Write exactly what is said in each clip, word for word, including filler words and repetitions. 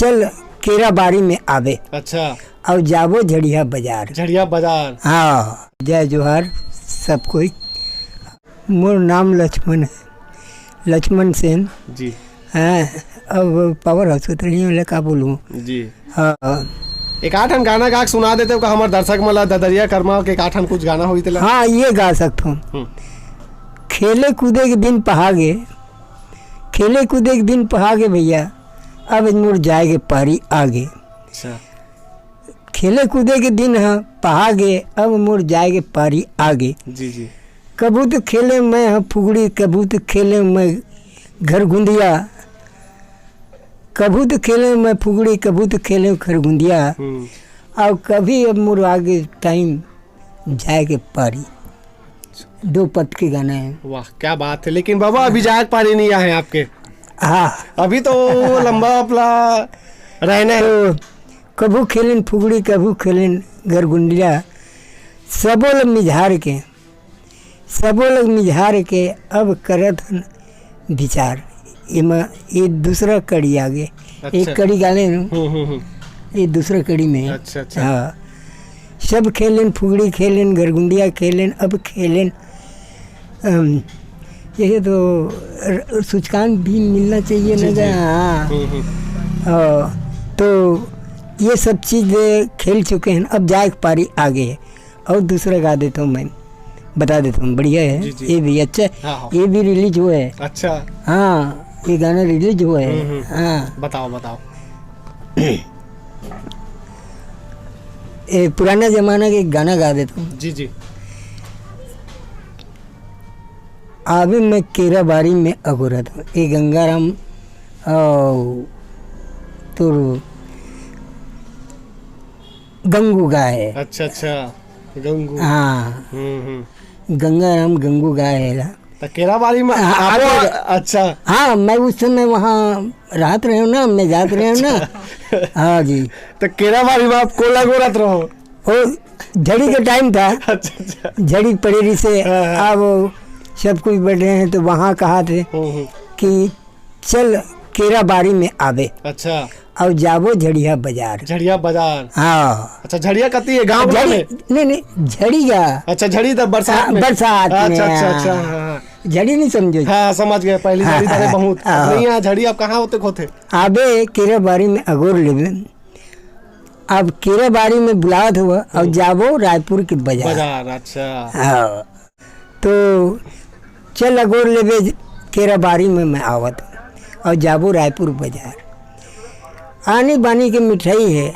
चल केरा बारी में आबे, अच्छा। अउ जाबो झड़िया बाजार। झड़िया बाजार। हाँ, जय जोहार सब कोई। मोर नाम लक्ष्मण है, लक्ष्मण सेन। जी। हाँ, अब पावर हाउस उतरही ले का बोलूँ? जी। हाँ। एक आध ठन गाना गा के सुना देते हो का हमर दर्शक मन ला, ददरिया करमा के एक आध ठन कुछ गाना होई तेला? हाँ, ये गा सकत हूँ। हम्म। खेले कूदे के दिन पहागे, खेले कूदे के दिन पहागे भैया, अब मोर जाए के पारी आगे। अच्छा। खेले कूदे के दिन ह पहागे, अब मोर जाए के पारी आगे। जी, जी। कभू तो खेले मैं ह फुगड़ी, कभू तो खेले मैं घर गुंदिया, कभू तो खेले मैं फुगड़ी, कभू तो खेले घर गुंदिया। हम्म। अउ कभी अब मोर आगे टाइम जाए के पारी। दो पद के गाना है। वाह, क्या बात है। लेकिन बाबा, अभी जाए के पारी नहीं आए आपके। हाँ। अभी तो लंबा अपला रहना है। तो कभू खेलेन फुगड़ी, कभू खेलेन गरगुंडिया, सबो ल मिझार के, सबो ल मिझार के अब करत हन विचार। एमा ये दूसरा कड़ी आगे। अच्छा। एक कड़ी गाले न, हम्म, हम्म, हम्म। ये दूसरा कड़ी में। अच्छा, अच्छा। हाँ। सब खेलेन, फुगड़ी खेलेन, गरगुंडिया खेलेन, अब खेलेन, अम, ये तो र-, सूचकांक भी मिलना चाहिए जी, ना, जी। हाँ। हम्म, हम्म। हाँ, तो ये सब चीज़ खेल चुके हैं, अब जाए के पारी आगे है। और दूसरा गा देता हूँ मैं, बता देता हूँ, बढ़िया है। जी, जी। ये भी अच्छा, हाँ, हाँ। ये भी रिलीज हुआ है। अच्छा। हाँ, ये गाना रिलीज हुआ है। हम्म, हम्म। हाँ। बताओ, बताओ। ए, पुराना जमाना के एक गाना गा देता हूँ। जी, जी। आवे मैं केरा बारी में अगोरत हूँ। ये गंगाराम, ओ, तोर गंगू गाए। अच्छा, अच्छा, गंगू। हाँ। हम्म, हम्म। गंगाराम गंगू गाए ला। त केरा बारी में हाँ, आप, आप अच्छा। हाँ, मैं उस समय वहाँ रहत रहे हूँ ना, मैं जात रहे हूँ ना। अच्छा। हाँ जी। त केरा बारी में आप कोला गोरत रहो? वो झड़ी के टाइम था। अच्छा, अच्छा। झड़ी पड़ेरी से हाँ, हाँ। अब सब कुछ बैठ रहे हैं, तो वहाँ कहा थे हम्म, हम्म। कि चल केरा बारी में आबे। अच्छा। अउ जाबो झड़िया बाजार। झड़िया बाजार। हाँ। अच्छा, झड़िया कती है, गाँव झड़ी, में? नहीं, नहीं, झड़िया। अच्छा, झड़ी तो बरसात हाँ, में। बरसात में, अच्छा, अच्छा, हाँ। अच्छा, हाँ, हाँ। झड़ी नहीं समझो। हाँ, समझ गए, पहली हाँ, झड़ी तो हाँ, बहुत। हाँ। नहीं, यहाँ झड़ी अब कहाँ होते खोते? आबे केरा बारी में अगोर लेबे। अब केरा बारी में बुलावत हुआ और हम्म। जाबो रायपुर के बाजार। बाजार, अच्छा। हाँ। तो चल अगोर लेबे केरा बारी में मैं आवत हूँ और जाबो रायपुर बाजार। आनी बानी के मिठाई है,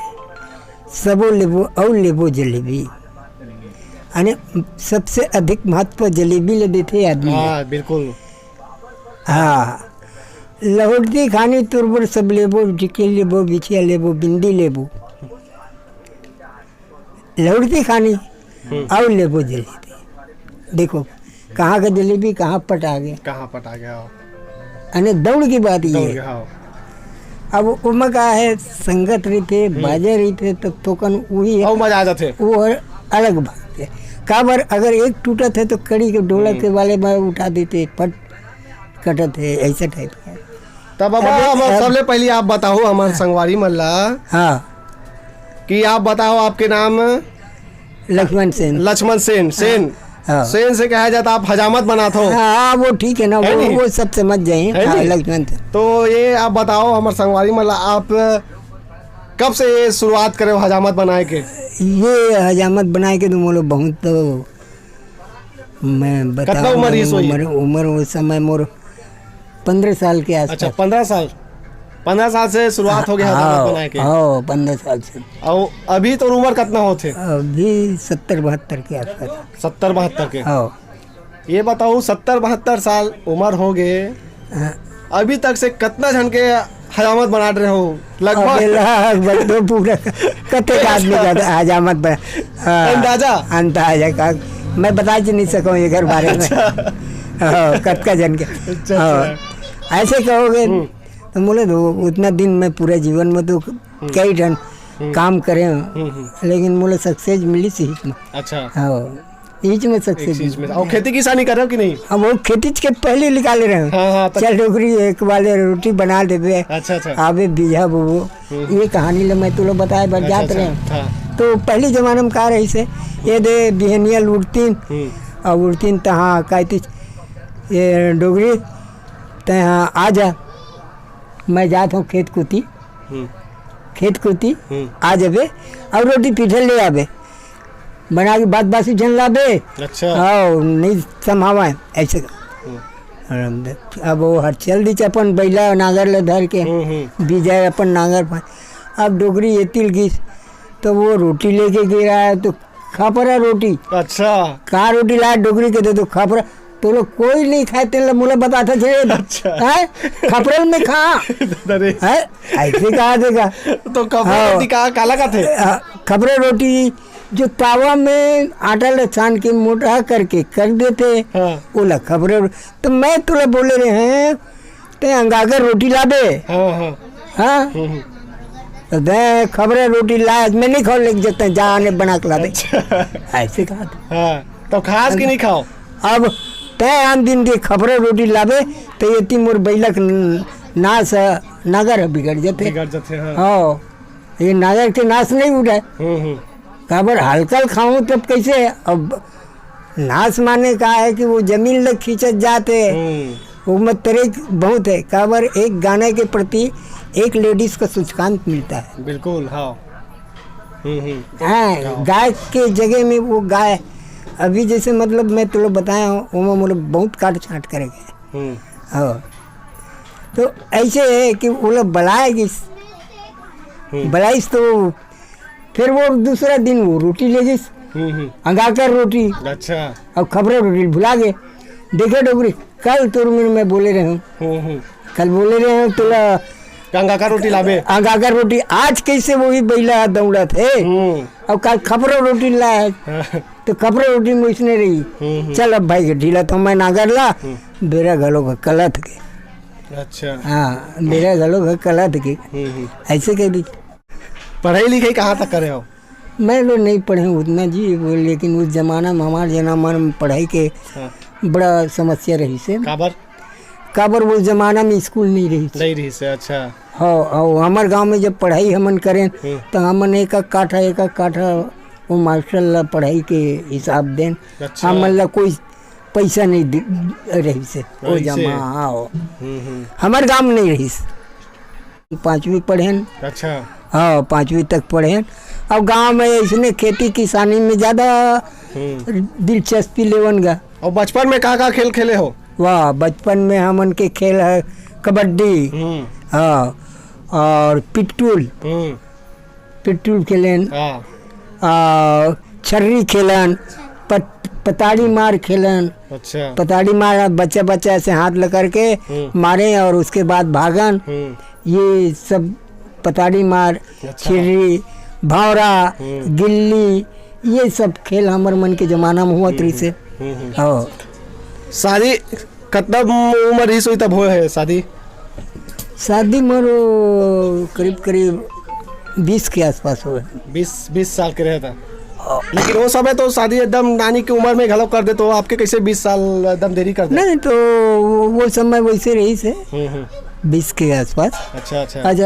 सबो लेबो और लेबो जलेबी। यानी सबसे अधिक महत्व जलेबी ले देते आदमी। हाँ, बिल्कुल। हाँ, लहुटती खानी तुरबुर सब लेबो, टिके लेबो, बिछिया लेबो, बिंदी लेबो। लहुटती खानी हम्म। और लेबो जलेबी। देखो, कहाँ का जलेबी, कहाँ पट आ गया। कहाँ पट आ गया, हाँ। अने दौड़ की बात ये दौड़ है। गया, हाँ। अब ओमा का है, संगत रहिथे, हम्म। बाजा रहिथे, तो थोकन वही है। और मजा आ जाथे। वो अलग बात है। काबर अगर एक टूटत है, तो कड़ी के डोलत हम्म। के वाले में उठा देते, पट कटत है, ऐसा टाइप का। तब बाबा, अबे, अब अब सबले पहली आप बताओ हमारे संगवारी मन ला हाँ। कि आप बताओ आपके नाम? लक्ष्मण सेन। लक्ष्मण सेन, सेन। हाँ। सेन से कहा जाता आप हजामत बनात हो। हाँ, वो ठीक है ना, है वो, नहीं? वो सब समझ जाए। है हाँ, नहीं? लक्ष्मण सेन। तो ये आप बताओ हमारे संगवारी मन ला, आप कब से ये शुरुआत करे हो हजामत बनाए के? ये हजामत बनाए के तो मोलो बहुत तो मैं बताऊँ, कतना उम्र रहिस होही? उम्र, उम्र उस समय मोर पन्द्रह साल के अच्छा, आसपास। पन्द्रह साल। पन्द्रह साल से शुरुआत हो गया हाँ, हजामत बनाए के। हाँ, पन्द्रह साल से। और अभी तो उम्र कितना होथे? अभी सत्तर बहत्तर के आसपास। सत्तर बहत्तर के? हाँ। ये बताओ, सत्तर बहत्तर साल उम्र हो गए, हाँ। अभी तक से कितना झन के हजामत बनात रहे हो? लगभग। अबे लगभग तो पूरा कतेक आदमी का हजामत बना, हाँ, अंदाजा? अंदाजा का मैं बता ही नहीं सकूँ ये घर बारे में। अच्छा। हाँ, कतका जन के। अच्छा, हाँ। अच्छा। ऐसे कहोगे हम्म। तो बोले तो उतना दिन मैं पूरे जीवन में तो हम्म। कई ठन हम्म। काम करे हूँ, हम्म, हम्म। लेकिन मोला सक्सेस मिली सीख में। अच्छा। हाँ। इच में एक सक्सेस। चीज में। और खेती किसानी कर रहे हो कि नहीं? अब वो खेती के पहले निकाले रहे हैं। हाँ, हाँ, तो चल डोकरी, एक वाले रोटी बना देबे। अच्छा, अच्छा। आबे बीजा बोबो। हम्म। ये कहानी ले मैं तुला बताए बर अच्छा, जात अच्छा। रहे हैं। हाँ। तो पहली जमाना में का रहिस हे, ये दे बिहनिया ल उठतिन, हम्म। और उठतिन त हाँ, कहतिस, "ये डोकरी, तैं हाँ आ जा, मैं जात हूँ खेत कोती, हम्म। खेत कोती हम्म। आ जाबे, और रोटी पीठे ले आबे।" बना के बात बासी झन लाबे। अच्छा। हाँ, नहीं समावे ऐसे। हम्म। अब वो हर चल दिस अपन बैला नांगर ले धर के, हम्म, हम्म। बीजा अपन नांगर पर। अब डोकरी ये तिल गिस, तो वो रोटी लेके गिरा है, तो खपरा रोटी। अच्छा। का रोटी लाय डोकरी के दे, तो खपरा, तो लोग कोई नहीं खाए, तेला मोला बताता छे। अच्छा। हैं? खपरल में खा। अरे। हैं? ऐसे कहा देगा। तो खपरा हाँ। रोटी का, काला कथे? हाँ, खपरा रोटी जो तावा में आटा ल छान के मोटा करके कर देते, हाँ। ओला खपरा रो-, तो मैं तोला बोले रहे हैं, "ते अंगाकर रोटी लाबे।" हाँ, हाँ। हाँ? हम्म, हम्म। तो दे खपरा रोटी लाय, मैं नहीं खाओ, लेके जाते हैं, जा आने बना के लाबे। अच्छा। ऐसे कहा था। हाँ, तो खास कि नहीं खाओ? अब ते आन दिन दे खपरा रोटी लाबे, तो ये ती मोर बैलक न-, नास, नागर बिगड़ जाते। बिगड़ जाते, हाँ। हाँ। ये नागर के नास नहीं उठे। हम्म, हम्म। काबर हल्का खाऊं तब कैसे? अब नास माने का है कि वो जमीन लग खींचत जाते। हम्म। वो मत तरे बहुत है। काबर एक गाने के प्रति एक लेडीज का सूचकांक मिलता है। बिल्कुल, हाँ। हम्म, हम्म। हाँ, हाँ। गाय के जगह में वो गाय, अभी जैसे मतलब मैं तो लोग बताया हूँ, वो मतलब बहुत काट छाट करेगा। हम्म। हाँ। तो ऐसे है कि वो लोग बलाए गिस, हम्म। बलाइस तो फिर वो दूसरा दिन वो रोटी ले गिस, हम्म, हम्म। अंगाकर रोटी। अच्छा। और खपरा रोटी भुला गए। देखे डोकरी, कल तोर मेर मैं बोले रहे हूँ, हम्म, हम्म। कल बोले रहे हूँ तोला अंगाकर रोटी लाबे। अंगाकर रोटी, आज कैसे वही बैला दौड़त हे, हम्म। और कल खपरा रोटी लाए। हाँ। तो खपरा रोटी में इसने रही। हम्म, हम्म। चल अब भाई के ढीला तो मैं नागर ला, हम्म। बेरा घलो का कलत के। अच्छा। हाँ, बेरा घलो का कलत के। हम्म, हम्म। ऐसे कह दी। पढ़ाई लिखाई कहाँ तक करे हो? मैं तो नहीं पढ़े उतना जी, वो, लेकिन उस जमाना में, हमारे जमाना में पढ़ाई के हाँ। बड़ा समस्या रहिस हे। काबर? काबर वो जमाना में स्कूल नहीं रहिस हे। नहीं रहिस हे, अच्छा। हाँ, और हमारे गांव में जब पढ़ाई हमन करें, हम्म। तो हमन एक एक काठा, एक एक काठा वो मास्टर ला पढ़ाई के हिसाब देन। अच्छा। हमन ला कोई पैसा नहीं दि-, रहिस हे। वो रहिस हे। जमा, हाँ, वो। हम्म, हम्म। हमारे गांव में नहीं रहिस। पाँचवीं पढ़ेन। अच्छा। हाँ, पाँचवीं तक पढ़ेन। अब गांव में इसने खेती किसानी में ज्यादा हम्म। दिलचस्पी लेवन गा। और बचपन में का का खेल खेले हो? वाह, बचपन में हमन के खेल है कबड्डी, हम्म। हाँ, और पिट्टूल, हम्म। पिट्टूल खेलेन, हाँ। आ, छर्री खेलन, पत-, पताड़ी मार खेलन। अच्छा। पताड़ी मार, बच्चा बच्चा ऐसे हाथ लकर के हम्म। मारे और उसके बाद भागन। हम्म। ये सब पताड़ी मार, अच्छा। छर्री, भौरा, हम्म। गिल्ली, ये सब खेल हमर मन के जमाना में हुआ हम्म, तरी से। हम्म, हम्म। हाँ। शादी कतना उम्र रहिस होही तब होए हे शादी? शादी मोर करीब करीब बीस के आसपास होए। बीस, बीस साल के रहे था। लेकिन वो समय तो शादी एकदम नानी की उम्र में घलो कर दे, तो आपके कैसे बीस साल एकदम देरी कर दे? नहीं, तो वो, वो समय वैसे रहिस हे, हम्म, हम्म। बीस के आसपास। अच्छा, अच्छा। अच्छा,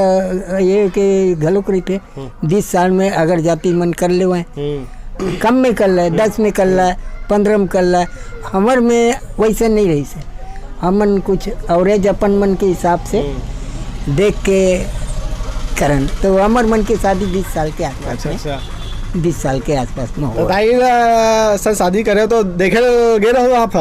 ये के घलो करीब थे। हम्म। बीस साल में अगर जाति मन कर लेवय, हम्म। कम में कर ले, हम्म। दस में कर ले, पंद्रह में कर ले, हमर में वैसे नहीं रहिस हे। हमन कुछ average अपन मन के हिसाब से हम्म। देख के करन, तो हमर मन के शादी बीस साल के आसपास अच्छा, में, अच्छा। बीस साल के आसपास में तो हुआ। दाई ला सन शादी करे तो देखे गे रहो आप?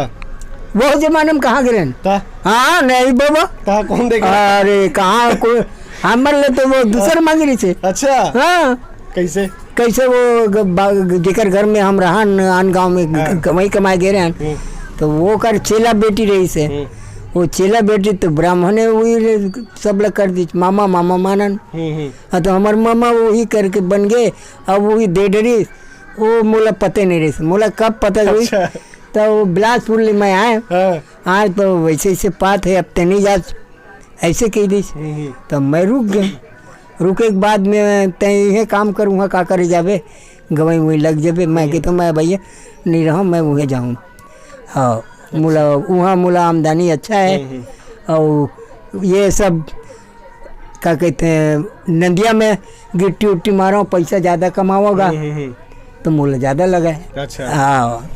वो जमाने में कहाँ गे रहेन? ता? हाँ, नहीं बाबा। ता कौन देखे? अरे, कहाँ को-, हमर ले तो वो दूसर मांग रहिस हे। अच्छा। हाँ। कैसे? कैसे वो ग-, बा-, जेकर घर में हम रहन, आन गांव में ग-, हाँ। कमाई कमाए गे रहेन, हम्म। तो वो कर चेला बेटी रहिस हे। हम्म। वो चेला बेटी तो ब्राह्मणे वही रे-, सब ला कर दिस, मामा, मामा मानन। हम्म, हम्म। हाँ, तो हमर मामा वही करके बन गए, अब वही दे डरिस, वो मोला पते नहीं रहिस, मोला कब पता हुई, अच्छा। तो वो बिलासपुर ले मैं आए, हाँ। आज तो वैसे ऐसे बात है, अब ते नहीं जा, ऐसे कह दिस। हम्म, हम्म। तो मैं रुक गए, रुके के बाद में ते इहे काम करूँगा, का करे जाबे, गवई वहीं लग जेबे, मैं कहिथों, मैं भैया नहीं रहूँ, मैं उहे जाऊँ। हाँ, मोला उहाँ मोला आमदनी अच्छा है। हम्म, हम्म। और ये सब का कहते हैं, नदिया में गिट्टी उट्टी मारो, पैसा ज़्यादा कमाओगा, हम्म, हम्म, हम्म। तो मोला ज़्यादा लगा है। अच्छा। हाँ,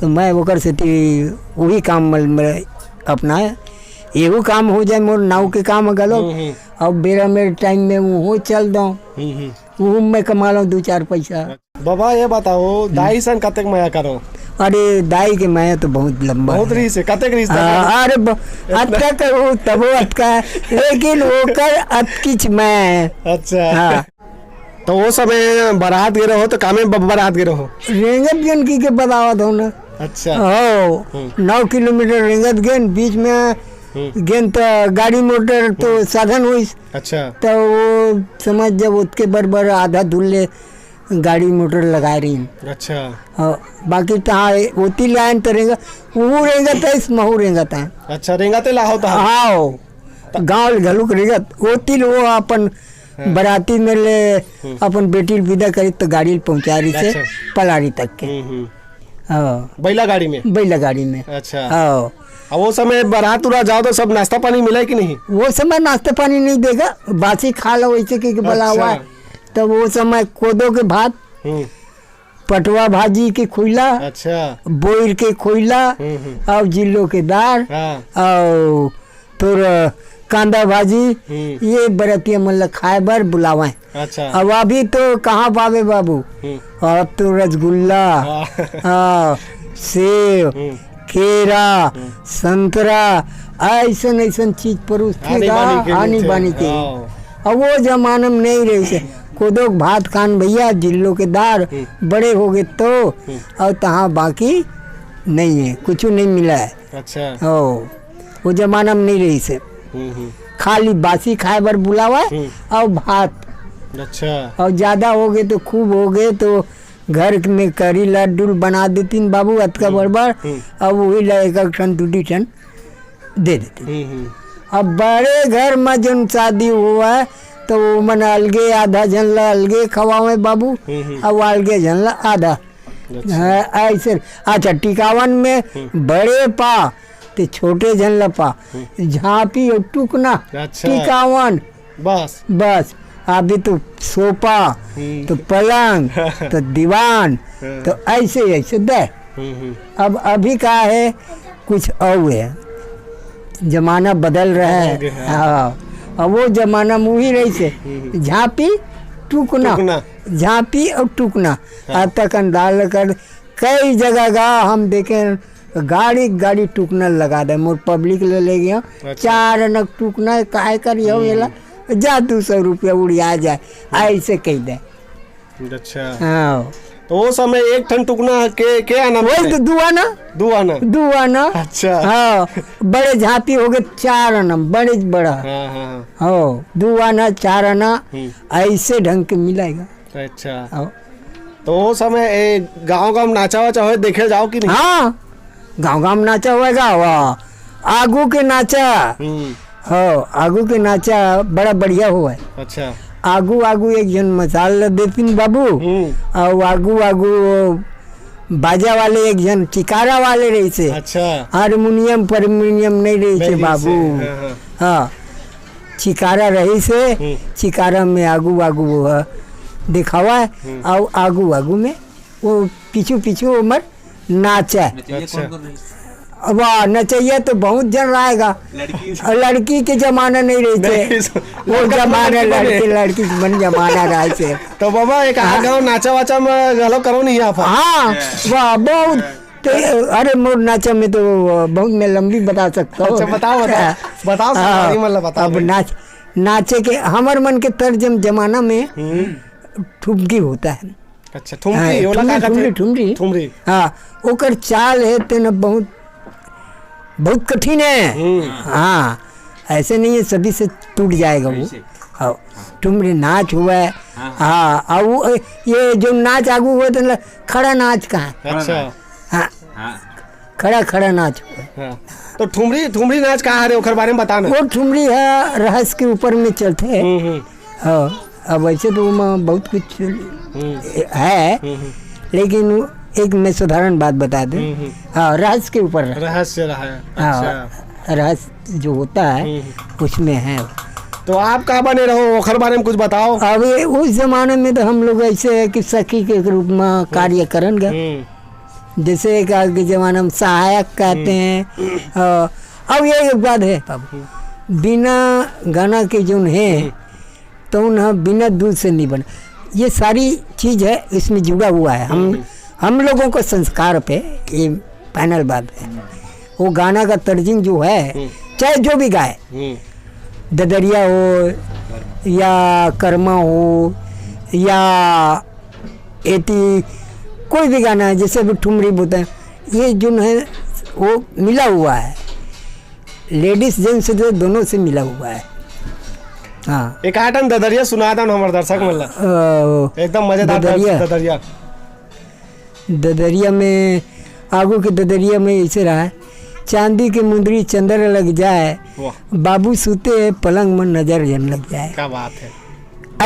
तो मैं ओकर सेती वही काम में, में अपना है, एहू काम हो जाए, मोर नाव के काम घलो। हम्म, हम्म। अब बेरा मेरे टाइम में वो चल दो, हम्म, हम्म। वो मैं कमा लो दो चार पैसा। बाबा, ये बताओ, दाई संग कतेक मया करो? अरे, दाई के मया तो बहुत लंबा बहुत है। रहिस हे, कतेक रहिस हे? हाँ, अरे, ब-, अतका करो, तबो अतका, लेकिन ओकर अतकिच मया है। अच्छा। हाँ। तो वो समय बारात गे रहो, तो कामे ब-, बारात गे रहो? रेंगत गेन की के बतावत हो ना। अच्छा। हो, हम्म। नौ किलोमीटर रेंगत गेन, बीच में हम्म। गेन तो गाड़ी मोटर तो हम्म। साधन होइस। अच्छा। तो वो समझ, जब ओतके बरोबर आधा दूर ले गाड़ी मोटर लगाए रहिन। अच्छा। हाँ, बाकी तहाँ ओती लाइन तो रेंगा, वो रेंगत है, इस महू रेंगत है। अच्छा, रेंगत है लाहो तहाँ? हाँ, गाँव ले घलुक रेंगत, ओती ले वो अपन हाँ। बराती में ले हम्म। अपन बेटी ल विदा करी तो गाड़ी ल पहुँचा रहिस हे अच्छा। पलारी तक के। हम्म, हम्म। हाँ। बैला गाड़ी में? बैला गाड़ी में। अच्छा। हाँ। अब वो समय बारात उरात जाओ तो सब नाश्ता पानी मिला है कि नहीं? वो समय नाश्ता पानी नहीं देगा, बासी खा लो वैसे कह के बोला हुआ है। अच्छा। तब वो समय कोदो के भात, हम्म। पटवा भाजी के खुइला, अच्छा। बोइर के खुइला, हम्म, हम्म। और जिल्लो के दार, हाँ। और तोर कांदा भाजी, हम्म। ये बरतिया मन ल खाए बर बुलावय। अच्छा। अब अभी तो कहाँ पावे बाबू? हम्म। अब तो रसगुल्ला, हाँ। हाँ, सेव, हम्म। केरा, हम्म। संतरा, ऐसन ऐसन चीज परोसथे आनी गा, बानी के आनी मिलथे। बानी के। हाँ। अब वो जमाना में नहीं रहिस हे। कोदो के भात खान भैया, जिल्लो के दार, हम्म। बड़े हो गए तो, हम्म। और तहाँ बाकी नहीं है, कुछ नहीं मिला है। अच्छा। ओ, वो जमाना में नहीं रहिस हे। हम्म, हम्म। खाली बासी खाए बर बुलावा हम्म। और भात। अच्छा। और ज्यादा हो गए तो, खूब हो गए तो घर में करी लड्डू बना देतिन बाबू, अतका हम्म, बड़बड़। हम्म। अब वही ला एक एक ठन, दू दू ठन दे देतिन। हम्म, हम्म। अब बड़े घर में जौन शादी हुआ है, तो वो मन अलगे, आधा झन ला अलगे खवावे बाबू, हम्म, हम्म। और अलगे झन ला आधा। अच्छा। हाँ, ऐसे। अच्छा, टिकावन में हम्म। बड़े पा, ते छोटे झन ल पा। हम्म। झांपी और टुकना, अच्छा। टिकावन। बस। बस। अभी तो सोफा, हम्म। तो पलंग, तो दीवान, हाँ। तो ऐसे, ऐसे दे। हम्म, हम्म। अब अभी का है, कुछ और है, जमाना बदल रहा है। बदल गया है। हाँ, अब वो जमाना में वही रहिस हे, हम्म। झांपी, टुकना, टुकना। झांपी और टुकना। हाँ। अब तक अंदाज कर कई जगह गा हम देखे, गाड़ी गाड़ी टुकना लगा दे, मोर पब्लिक ले ले गया, अच्छा। चार अनक टुकना, काय करी हो हम्म। एला, जा दो सौ रुपया उड़िया जाए, हम्म। ऐसे कह दे। अच्छा। हाँ। तो वो समय एक ठन टुकना के, के आना वही मिलते? तो दू आना। दू आना। दू आना। अच्छा। हाँ, बड़े झांपी हो गए, चार आना, बड़े बड़ा। हाँ, हाँ, हाँ। हाँ, दू आना, चार आना, हम्म। ऐसे ढंग के मिलेगा। अच्छा। हाँ। तो वो समय ए, गाँव गाँव नाचा वाचा होए देखे जाओ कि नहीं? हाँ, गाँव गाँव नाचा होएगा, वाह, आगू के नाचा। हम्म। हाँ, आगू के नाचा बड़ा बढ़िया हुआ है। अच्छा। आगू आगू एक जन मसाल देतिन बाबू, हम्म। और आगू आगू वो बाजा वाले एक जन चिकारा वाले रहिस हे। अच्छा। हारमोनियम परमोनियम नहीं रहिस हे नहीं रहिस हे, बाबू। हाँ, हाँ। हाँ, चिकारा रहिस हे, हम्म। चिकारा में आगू आगू वो ह दिखावा है, हम्म। और आगू आगू में वो पीछू पीछू उमर नाचे। नचैया अच्छा। कौन कौन रहिस? अब नचैया तो बहुत जन रहेगा। लड़की। और लड़की के जमाना नहीं रहिस हे। नहीं, वो लड़का जमाना लड़की बने। लड़की, लड़की के मन जमाना रहिस हे। तो बाबा, एक आ हाँ। गाँव नाचा वाचा में घलो करो नहीं आप? हाँ, वाह, बहुत। तो, अरे, मोर नाचा में तो बहुत मैं लंबी बता सकता हूँ। अच्छा, बताओ, बताओ। हाँ। बताओ, संगवारी मन ला बताओ अब भाई। नाच, नाचे के, हमर मन के तर्ज जमाना में हम्म। ठुमकी होता है। अच्छा, ठुमरी, हाँ, ओला का ठुमरी, कथे? ठुमरी, ठुमरी। हाँ, ओकर चाल है तेन बहुत, बहुत कठिन है। हम्म। हाँ, ऐसे नहीं है सभी से टूट जाएगा वो। कैसे? हाँ, ठुमरी नाच हुआ है। हाँ, हाँ। हाँ, और वो, ये जो नाच आगू हुआ तो खड़ा नाच का है। अच्छा। हाँ, हाँ। खड़ा, खड़ा नाच हुआ है। हाँ। तो ठुमरी, ठुमरी नाच का हरे, ओकर बारे में बताना। वो ठुमरी है, रहस्य के ऊपर में चलते हैं। हम्म, हम्म। हाँ, अब वैसे तो ओमा बहुत कुछ हम्म। है, हम्म, हम्म। लेकिन एक मैं साधारण बात बता दूं। हम्म, हम्म। हाँ, रहस्य के ऊपर रहा। रहस्य रहा है। हाँ, अच्छा। रहस्य जो होता है, हम्म। उसमें है। तो आप का बने रहो, ओखर बारे में कुछ बताओ। अब ये उस जमाने में तो हम लोग ऐसे है कि सखी के रूप में कार्य करन गए। हम्म। जैसे एक आगे जमाना में सहायक कहते हम्म। हैं। अ, अब ये एक बात है, अब हम्म। बिना गाना के जोन है, हम्म। तो उन्हें बिना दूध से नहीं बना। ये सारी चीज है, इसमें जुड़ा हुआ है। हम, हम्म। हम लोगों को संस्कार पे ये फाइनल बात है। वो गाना का तर्जुम जो है, हम्म। चाहे जो भी गाए, हम्म। ददरिया हो या कर्मा हो या एटी, कोई भी गाना है, जैसे अभी ठुमरी बोलते हैं, ये जो है, वो मिला हुआ है, लेडीज जेंट्स जो दोनों से मिला हुआ है। हाँ। एक आठ अंक ददरिया सुना था हमारे दर्शक मन ला। ओ, एकदम मजेदार था ददरिया। ददरिया। ददरिया में, आगू के ददरिया में ऐसे रहा है, "चांदी के मुंदरी चंदर लग जाए, वाह। बाबू सूते पलंग में नजर जन लग जाए।" क्या बात है।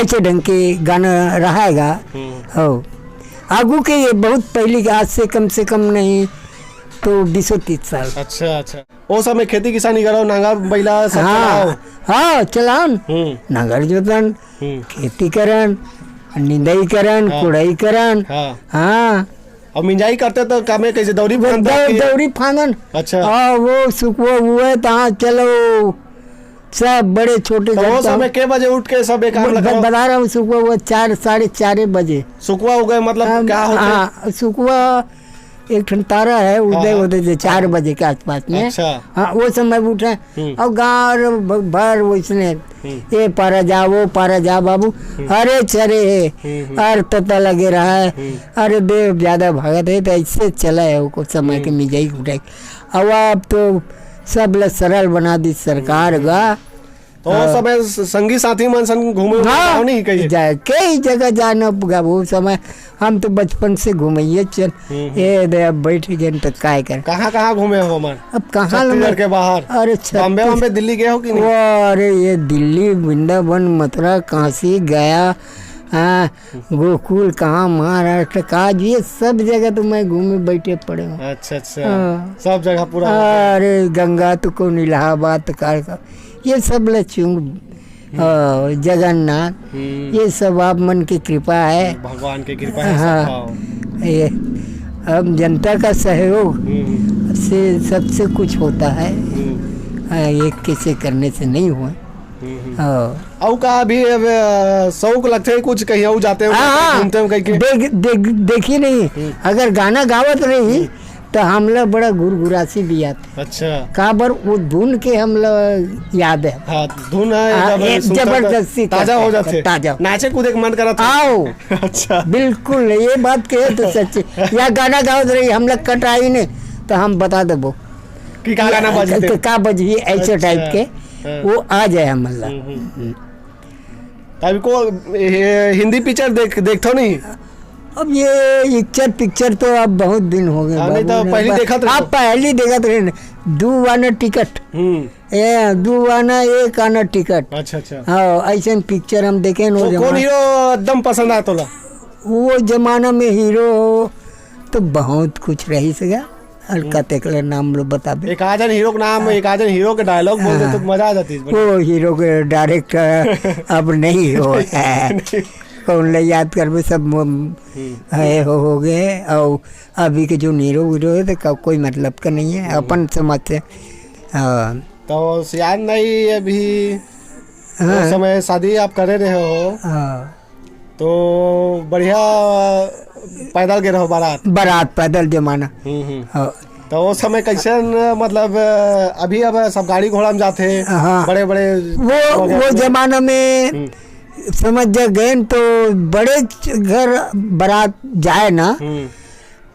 ऐसे ढंग के गाना रहाएगा। हम्म। हो, आगू के ये बहुत पहले के, आज से कम से कम नहीं तो बीसों तीस साल। अच्छा, अच्छा। ओ समय खेती किसानी करो, नांगर बैला सब हाँ, चलाओ। हाँ, चलान। हम्म। नांगर जोतन, हम्म। खेती करन, निंदाई करन, हाँ। कुड़ाई करन। हाँ। हाँ। और मिंजाई करते तो कामे कैसे दौरी फांदता दौ-, कि दौरी फांदन। अच्छा। हाँ, वो सुखवा हुए तो हाँ, चलो, सब बड़े छोटे तो वो करता समय हूँ। के बजे उठ के सब ये काम वो ब-, लगाओ? बता रहा हूँ, सुखवा हुआ चार, साढ़े चार बजे। सुखवा हो गए, मतलब हम, क्या होते? हाँ, सुखवा एक ठन तारा है, उदय हाँ, हाँ। होते थे चार बजे के आसपास में। अच्छा। हाँ, वो समय उठे। हम्म। और गाँव भ-, भर वैसने, हम्म। "ए पारा जा, वो पारा जा बाबू, हम्म। अरे चरे है, हम्म, हम्म। अरे तता लगे रहा है, हम्म। अरे बे ज्यादा भागत है", तो ऐसे चला है वो समय के हम्म। मिजाई उठाई। अब आप तो सब ल सरल बना दी सरकार हम्म। गा। तो वो हाँ। समय स-, संगी साथी मन संग घूमे उमे हाँ, जाओ नहीं कहीं? जाए, कई जगह जाना पगा वो समय। हम तो बचपन से घूमइए चल। हम्म, हम्म। ए दे, अब बैठ गए तो काय कर। कहाँ, कहाँ घूमे हो मन? अब कहाँ छत्तीसगढ़ में? के बाहर? अरे, बॉम्बे, छत्तीस- बॉम्बे, दिल्ली गए हो कि नहीं? वो, अरे, ये दिल्ली, वृंदावन, मथुरा, काशी, गया, हाँ, गोकुल, कहाँ, महाराष्ट्र, काज, ये सब जगह तो मैं घूमे बैठे पड़े हूँ। अच्छा, अच्छा। हाँ। सब जगह पूरा हो गया। अरे, गंगा तो कौन, इलाहाबाद तो का, ये सब ले चुंग, हम्म। अ, जगन्नाथ, हम्म। ये सब आप मन की कृपा है। भगवान की कृपा है, हाँ, सब पाओ। ये अब जनता का सहयोग हम्म। से सबसे कुछ होता है। हम्म। हाँ, एक किसी करने से नहीं हुआ। हम्म, हम्म। हाँ। अउ का अभी अब, अ, शौक लगथे कुछ कहीं अउ जाते हो, हाँ, हाँ। घूमते हो कहीं के? देख, देख, देखी नहीं, हम्म। अगर गाना गावत रही, हम्म। तो हमला बड़ा गुरगुरासी भी आथे। अच्छा। काबर वो धुन के हमला याद है। हाँ, धुन है, हाँ, जब एक सुनता तो जबरदस्ती ताजा करते हो हैं, जाथे। ताजा। नाचे कूदे के मन करत है। आओ। अच्छा। बिल्कुल, ये बात कहे तो सच्ची। या गाना गावत रही, हमला कटाई नहीं, तो हम बता देबो। कि का गाना बजही क-, ते? का बजही, ऐसे अच्छा। टाइप के, हाँ। वो आ जाए हमला। हम्म, हम्म। हम्म। तब को, ए, हिंदी पिक्चर देख, देखथो नहीं? अब ये पिक्चर, पिक्चर तो अब बहुत दिन हो गए हाँ, नहीं बाबू तो ने। पहली अब देखत रहे। आप पहली देखत रहे न, दू आना टिकट। हम्म। ए, दू आना, एक आना टिकट। अच्छा, अच्छा। हाँ, ऐसन पिक्चर हम देखे न वो वो कौन जमाना। हीरो एकदम पसंद आया तोला? वो जमाना में हीरो तो बहुत कुछ रही सका। और हम्म। कतेक ले नाम लो बताबे। एक आजन हीरो के नाम, एक आजन हीरो के डायलॉग बोल दे तो हाँ। मजा आ जाती है। वो हीरो के डायरेक्टर अब नहीं हो है। कौन ले याद करबे, सब मो-, हम्म। है हो, हो गए। और अभी के जो हीरो वीरो है तो का-, कोई मतलब का नहीं है, हम्म। अपन समझते। हाँ। तो याद नहीं अभी, हाँ। उस समय शादी आप करे रहे हो, हाँ। तो बढ़िया पैदल गे रहो बारात। बारात पैदल जमाना। हम्म, हम्म। हाँ। तो वो समय कैसे न, मतलब, अभी अब सब गाड़ी घोड़ा में जाते हैं, हाँ। बड़े बड़े वो, हो गए वो अपने। जमाना में हम्म। समझ जा गए न, तो बड़े घर बारात जाए ना, हम्म।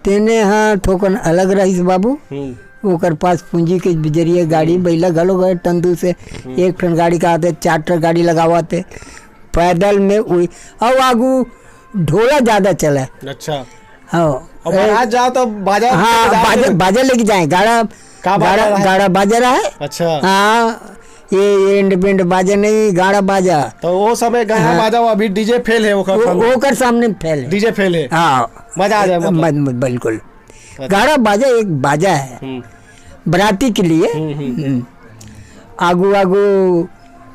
तेने हाँ थोकन अलग रहिस बाबू। हम्म। ओकर पास पूंजी के जरिए गाड़ी हम्म। बैला घलो गए टंदू से। हम्म। एक ठन गाड़ी का आते, चार ठन गाड़ी लगावत है। पैदल में उई, अउ आगू ढोला ज्यादा चले। अच्छा। हाँ। और ए, बारात जाओ तो बाजा हाँ, बजा के बाजा, बाजा लेके जाए, गाड़ा, का बाजा गाड़ा, रहा है? गाड़ा बाजा रहा है। अच्छा। हाँ, ये एंड बेंड बाजा नहीं, गाड़ा बाजा। तो वो समय गाड़ा हाँ। बाजा, वो अभी डीजे फेल है, ओकर वो, सामने। ओकर सामने फेल है। डीजे फेल है। हाँ। मजा आ जाए, मतलब। मज-, मज-, बिल्कुल। अच्छा। गाड़ा बाजा एक बाजा है। हम्म। बराती के लिए। हम्म, हम्म। हम्म। आगू, आगू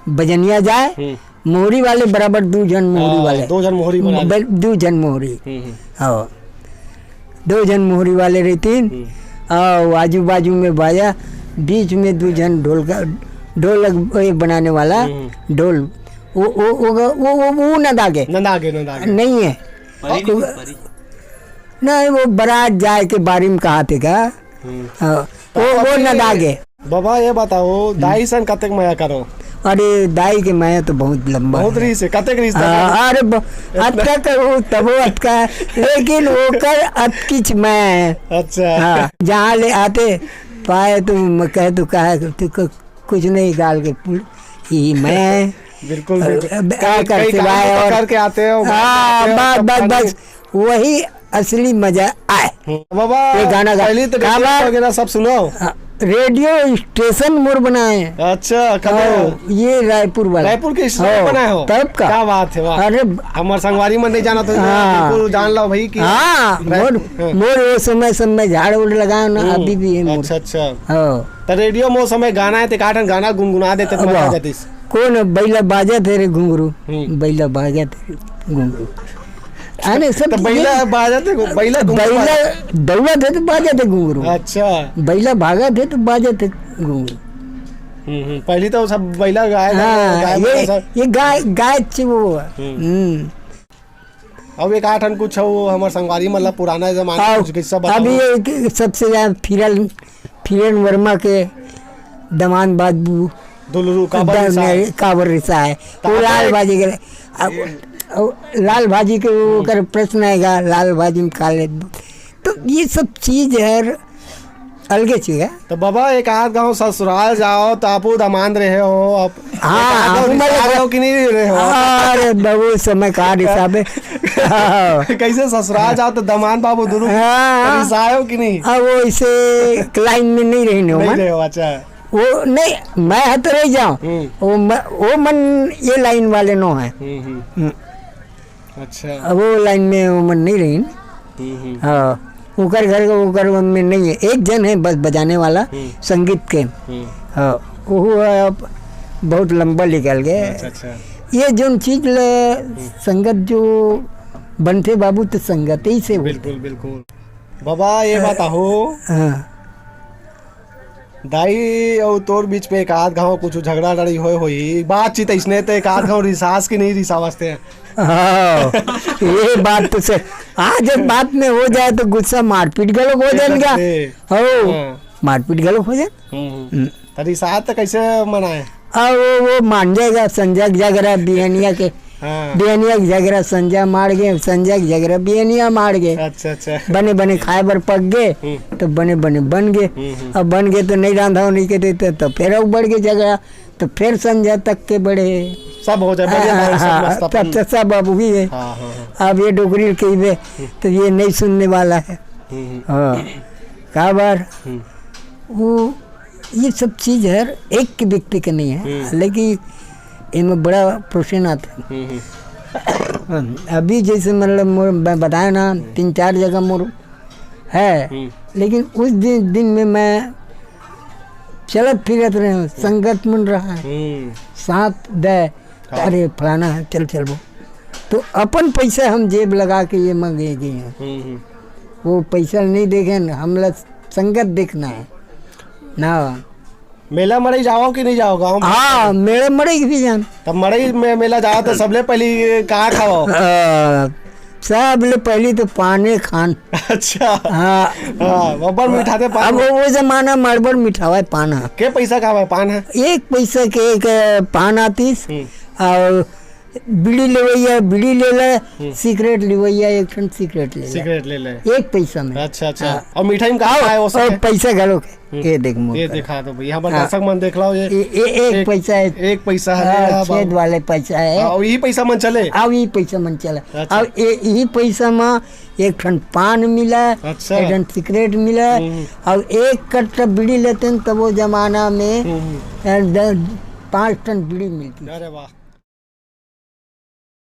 बजनिया जाए, हम्म। मोहरी वाले बराबर दू झन मोहरी हाँ, वाले। दो झन मोहरी वाले। ब-, दू झन मोहरी। हम्म, हम्म। हाँ। दो झन मोहरी वाले रहितिन। हम्म। हाँ, आजू बाजू में बाजा, बीच में दू झन ढोल का, ढोलक, ये बनाने वाला, हम्म। ढोल। वो, वो, वो, वो, वो, वो नंदागे। नंदागे, नंदागे। नहीं है। परी नहीं, परी। नहीं, वो बारात जाए के बारे में कहा थे का? हम्म। हाँ, तो वो, वो अभी नंदागे। बाबा, ये बताओ, हम्म। दाई सन कतेक मया करो? अरे, दाई के मया तो बहुत लंबा बहुत है। रिहिस हे, कतेक रिहिस हे? हाँ, अरे ब-, अतका करू, तबो अतका, लेकिन ओकर अतकिच मया है। अच्छा। हाँ, जहाँ ले आते, पाए तो म-, कहे तो कहा, तू क-, कुछ नहीं, गाल के पुल, ही मैं। बिल्कुल, बिल्कुल। अब कई, आकर कई काम सिवाय तो और करके आते हो, हाँ, आते हो, बस, तब बस, खाने बस। वही असली मजा आए। हम्म। बाबा, ये गाना गा-, पहले तो का रेडियो बात? वगैरह सब सुनो। हाँ, रेडियो स्टेशन मोर बनाए। अच्छा, कहाँ? हाँ, ये रायपुर वाला। रायपुर के स्टेशन हाँ, बनाए हो? तब का? क्या बात है, वाह। अरे, हमार संगवारी मन नहीं जाना तो हाँ। बिल्कुल जान लो भाई कि हाँ, राय-, मोर, हाँ। मोर वो समय, समय झाड़ उड़ लगाए ना, हम्म, अभी भी है मोर। अच्छा, अच्छा। हाँ। तो रेडियो में वो समय गाना है, तो एक आठ गाना गुनगुना देते तो अब मजा आ जाती। कौन बैला बाजत हे रे घुंघरू? हम्म। बैला बाजत हे रे घुंघरू। अरे सब तो बैला ये बाजत हे, बैला घुंघरू बैला बाजत। दौड़त हे तो बाजत हे घुंघरू। अच्छा। बैला भागत हे तो बाजत हे घुंघरू। हम्म, हम्म। पहली तो सब बैला गाय, हाँ, गाय, ये, सब। ये गाय, गाय च वो। हम्म। हम्म। अब एक आठ कुछ हो, हमर संगवारी मन ला पुराना जमाना अउ कुछ किस्सा बताओ। अभी एक सबसे ज्यादा फिरल, फिरन वर्मा के दमान बाबू दुलरू काबर द-, रिसा है? काबर रिसा है। तो वो आप लाल एक भाजी के, अब, अब लाल भाजी के वो ओकर प्रश्न आएगा, लाल भाजी में खा ले। तो ये सब चीज है, अलगे चीज है। तो बाबा, एक आध गाँव ससुराल जाओ, तो आपू दमांद रहे हो, अब हाँ, एक आध गाँव आपू रिसा मतलब रहे हो कि नहीं रहे हो? अरे बाबू, समय का हिसाब है। कैसे ससुराल जाओ तो दमांद बाबू दुनू हाँ। रिसाए हो कि नहीं? अब वो इसे लाइन में नहीं रहने हो, नहीं हाँ? रहे हो, अच्छा। वो नहीं, मैं है तो रह जाऊँ। हम्म। वो म-, वो मन ये लाइन वाले नो है। हम्म, हम्म। हम्म। अच्छा। अब वो लाइन में वो मन नहीं रही ना। हम्म, हम्म। हाँ, ओकर घर के ओकर मन में नहीं है, एक जन है बस बजाने वाला हम्म। संगीत के। हम्म। हाँ, वो है अब बहुत लंबा निकल गए। अच्छा, अच्छा। ये जोन चीज ले हम्म। संगत जो बनथे बाबू, तो संगत ही से होथे। बिल्कुल, बिल्कुल। बाबा, ये हाँ। बताओ, हाँ। दाई अउ तोर बीच में एक आध घाव कुछ झगड़ा लड़ाई होए होही, बातचीत अइसने ते एक आध घाव रिसास कि नहीं रिसावस ते? हाँ, ये बात तो सही। आज जब बात में हो जाए तो गुस्सा मारपीट घलो हो जाएगा। हो, हाँ। मारपीट घलो हो जाए। हम्म, हम्म। हम्म। त रिसात त कैसे मनाए? अब वो, वो मान जाएगा, संजय के झगड़ा बिहनिया के, हाँ। बिहनिया के झगड़ा संजय मार गए, संजय के झगड़ा बिहनिया मार गए। अच्छा, अच्छा। बने बने खाए बर पक गए, हम्म। तो बने बने बन गए। हम्म, हम्म। अब बन गए तो नहीं रांधा नहीं के देते, तो फिर अब बढ़ गए झगड़ा, तो फिर संजय तक के बढ़े। सब हो जाए, बढ़िया हाँ, माहौल, सब हाँ, मस्त तब अपन। तो सब अब हुई है। हाँ, हाँ, हाँ। अब ये डोगरी कही बे, हम्म। तो ये नहीं सुनने वाला है। हम्म, हम्म। हाँ, काबर? हम्म। वो ये सब चीज हर एक व्यक्ति के नहीं है, हम्म। हालांकि इनमें बड़ा पोषण आता है। हम्म, हम्म। अभी जैसे मतलब मोर, मैं बताया ना, हम्म। तीन चार जगह मोर है, हम्म। लेकिन उस दिन, दिन में मैं चलत फिरत रहे हूँ, संगत मन रहा है, हम्म। साथ दे, हाँ। अरे फलाना है, चल चलबो। तो अपन पैसा हम जेब लगा के ये मंगे गए हैं। हम्म, हम्म। वो पैसा नहीं देखे न, हमला संगत देखना है ना। मेला मड़ई जाओ कि नहीं जाओ गाँव में? हाँ, मेला मड़ई भी जान। तब मड़ई में मेला जाओ तो सबले पहली का खाओ? अ, सबले पहली तो पाने खान। अच्छा। हाँ। हाँ, बब्बर मिठाते पान। अब वो जमाना में अब्बड़ मिठावा है पान ह। के पैसा का हवय पान ह? एक पैसा के एक, अ, पान आतिस, हम्म। अउ बीड़ी लेवइया बीड़ी ले ले, हम्म। सिगरेट लेवइया एक ठन सिगरेट ले ले। सिगरेट ले ले। एक पैसा में। अच्छा, अच्छा। हाँ। अउ मिठाई में का अउ, खाए हो अउ सके? पैसा घलो के। हम्म। ये देख मोर ये कर। दिखा दो भैया, हमर हाँ। दर्शक मन देख लो ये। ये, ये एक एक, पैसा है। एक पैसा है, हाँ, हाँ, छेद बाबू। वाले पैसा है। हाँ, अउ यही पैसा मन चले? अउ यही पैसा मन चले। अच्छा। अउ ये, यही पैसा में एक ठन पान मिला, अच्छा। एक ठन सिगरेट मिला, हम्म। अउ एक कट्टा बीड़ी लेते हैं, तब वो जमाना में, हम्म। अ, द-, पाँच टन बीड़ी मिलती थी। अरे वाह।